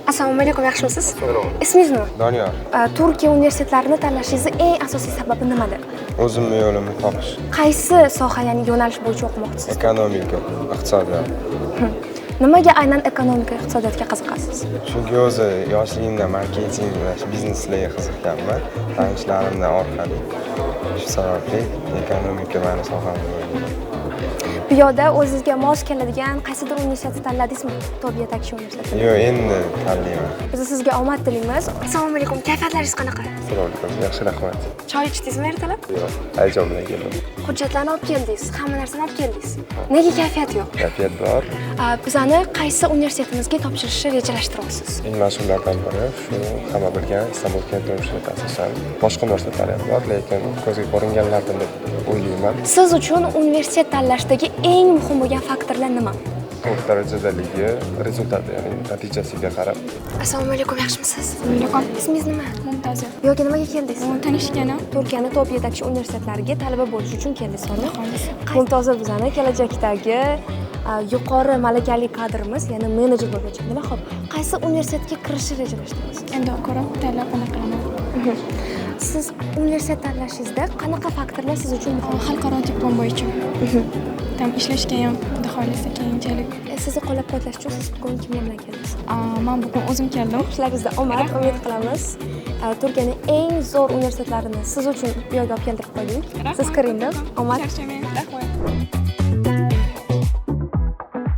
Assalomu alaykum, yaxshimisiz? Ismingiz nima? Doniyor. Turkiya universitetlarini tanlashingizni eng asosiy sababi nimada? O'zimni yo'limni topish. Qaysi soha, ya'ni yo'nalish bo'yicha o'qimoqchisiz? Ekonomika, iqtisodiyot. Nimaga aynan ekonomika, iqtisodiyotga qiziqasiz? Chunki o'zi yoshligimdan marketing va bizneslarga qiziqqanman, tanishlarimdan orqali. Shu sababli ekonomika mani soham deb o'ylayman. Bu yoqda o'zizga mos keladigan qaysidir universitetni tanladingizmi? Top yetakchi universitetini. Yo'q, endi tanlayman. Biz sizga omad tilaymiz. Assalomu alaykum, kayfiyatlaringiz qanaqa? Assalomu alaykum, yaxshi, rahmat. Choy ichdingizmi ertalab? Yo'q, hayajon bilan keldim. Hujjatlarni olib keldingiz, hamma narsani olib keldingiz. Nega kayfiyat yo'q? Kayfiyat bor. Bizani qaysi universitetimizga topshirishni rejalashtiryapsiz? Eng mashhurlardan biri shu hamma bilgan Istanbul Kent universiteti asosan. Boshqa universitetlar ham bor, lekin ko'zga ko'ringanlardan deb o'ylayman. Siz uchun universitet tanlashdagi eng muhim bo'lgan faktorlar nima? Top darajadaligi, результат i, ya'ni natijasiga qarab. Assalomu alaykum, yaxshimisiz? Alaykum. Ismingiz nima? Mumtoza. Bu yoqga nimaga keldingiz? Tanishgani. Turkiyani top yetakchi universitetlariga talaba bo'lish uchun keldingiz, to'g'rimi? Mumtoza bizani kelajakdagi yuqori malakali kadrimiz, ya'ni menejer bo'lib chiqdilar. Xo'p, qaysi universitetga kirishni rejalashtiryapsiz? Endi ko'rib, tanlab, anaqa qilaman. Siz universitet tanlashingizda qanaqa faktorlar siz uchun muhim? Xalqaro diplom bo'yicha. Там ishlashga ham, xudo xohlasa, keyinchalik. Sizni qo'llab-quvvatlash uchun siz bugun kimlar bilan keldingiz? Man bugun o'zim keldim. Ishlaringizda omad, umid qilamiz. Turkiyaning eng zo'r universitetlarini siz uchun bu yerga olib keltirib qo'ydik. Siz kiring deb. Omad. Charchamang.